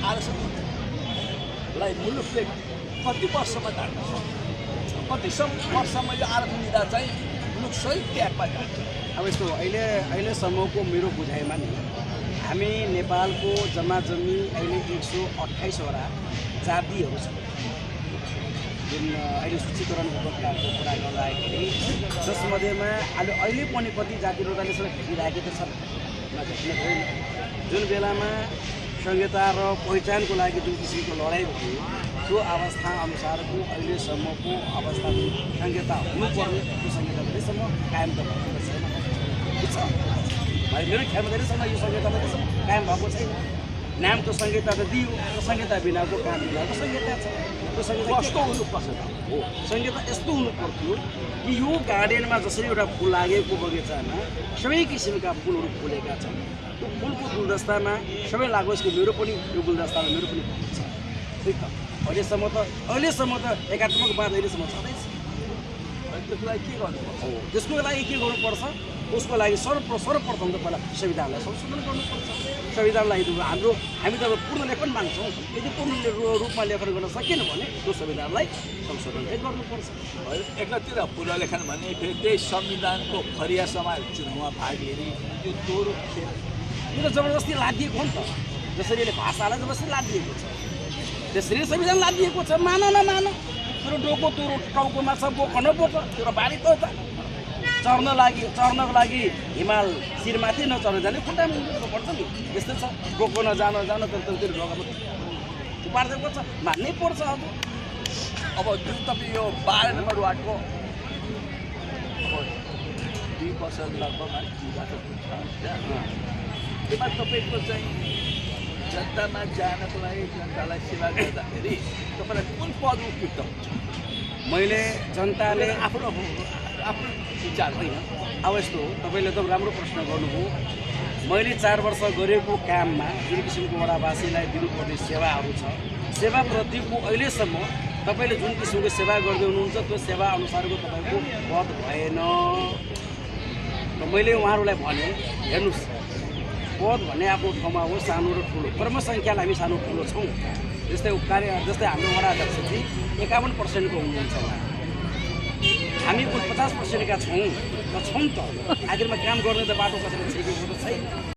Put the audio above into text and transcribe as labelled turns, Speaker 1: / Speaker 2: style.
Speaker 1: आरक्षणलाई मुलुकले कति वर्षमा जान्छ कति वर्षमा यो आरक्षण दिँदा चाहिँ मुलुक सही ट्र्याकमा जान्छ।
Speaker 2: अब यस्तो अहिलेसम्मको मेरो बुझाइमा नि हामी नेपालको जम्माजम्मी अहिले 128वटा जातिहरू छन् जुन अहिले सूचीकरणको प्रकारको कुरा गर्दाखेरि जसमध्येमा अहिले पनि कति जातिहरू अहिलेसम्म भेटिरहेको त छन् नभेट्ने छैन। जुन बेलामा संहिता र पहिचानको लागि जुन किसिमको लडाइँ भयो त्यो अवस्था अनुसारको अहिलेसम्मको अवस्था संहिता हुनुपर्ने त्यो संहिता अहिलेसम्म कायम त भएको छैन। मेरो ख्यालमा धेरैसम्म यो संहिता कायम भएको छैन। नामको संहिता त दियो, त्यो संहिता बिनाको काम बिनाको संहिता छ। त्यो संहिता
Speaker 1: कस्तो हुनुपर्छ
Speaker 2: हो, संहिता यस्तो हुनु पर्थ्यो कि यो गार्डनमा जसरी एउटा फुल लागेको बगैँचामा सबै किसिमका फुलहरू फुलेका छन्, त्यो फुलको गुलदस्तामा सबै लागोस् कि मेरो पनि यो गुलदस्तामा मेरो पनि फुल छ। ठिक त, अहिलेसम्म त एकात्मक बात अहिलेसम्म छँदैछ।
Speaker 1: त्यसको लागि के गर्नुपर्छ?
Speaker 2: त्यसको लागि के गर्नुपर्छ? उसको लागि सर्वप्रथम त पहिला संविधानलाई संशोधन गर्नुपर्छ। संविधानलाई हामी त पूर्ण लेखन माग्छौँ। यदि पूर्ण रूपमा लेखन गर्न सकेन भने त्यो संविधानलाई संशोधन चाहिँ गर्नुपर्छ।
Speaker 1: एकातिर पुनर्लेखन भने फेरि त्यही संविधानको फरिया समाज चुनावमा भाग लिने त्यो तोरो खेल
Speaker 2: यो त जबरजस्ती लादिएको हो नि त। जसरी यसले भाषालाई जबरजस्ती लादिएको छ त्यसरी संविधान लादिएको छ। मान नमान तेरो डोको तोरो टाउकोमा छ, बोक नबोक, तेरो बारी त चढ्नको लागि हिमाल शिरमाथि नचढ्न जाने खुट्टामा उभिनु पर्छ नि। त्यस्तै छ, बोको नजान तर त्यो ढोकामा उपार्दिएको छ, मान्नै पर्छ।
Speaker 1: अब जुन तपाईँ यो 12 नम्बर वार्डको अब 2 वर्ष लगभग त्यसमा तपाईँको चाहिँ जनतामा जानको लागि जनतालाई सेवा गर्दाखेरि तपाईँलाई कुन पद उपयुक्त हुन्छ?
Speaker 2: मैले जनताले
Speaker 1: आफ्नो विचार होइन।
Speaker 2: अब यस्तो हो, तपाईँले एकदम राम्रो प्रश्न गर्नुभयो। मैले 4 वर्ष गरेको काममा जुन किसिमको वडावासीलाई दिनुपर्ने सेवाहरू छ, सेवाप्रतिको अहिलेसम्म तपाईँले जुन किसिमको सेवा गर्दै हुनुहुन्छ त्यो सेवा अनुसारको तपाईँको पद भएन। र मैले उहाँहरूलाई भने हेर्नुहोस्, पद भन्ने आफ्नो ठाउँमा हो, सानो र ठुलो। कर्मसङ्ख्यालाई हामी सानो ठुलो छौँ। जस्तै हाम्रो वडा अध्यक्षजी 51%को हुनुहुन्छ उहाँ, हामी 50%का छौँ त। आखिरमा काम गर्ने त बाटो कसैले छेकेको त छैन।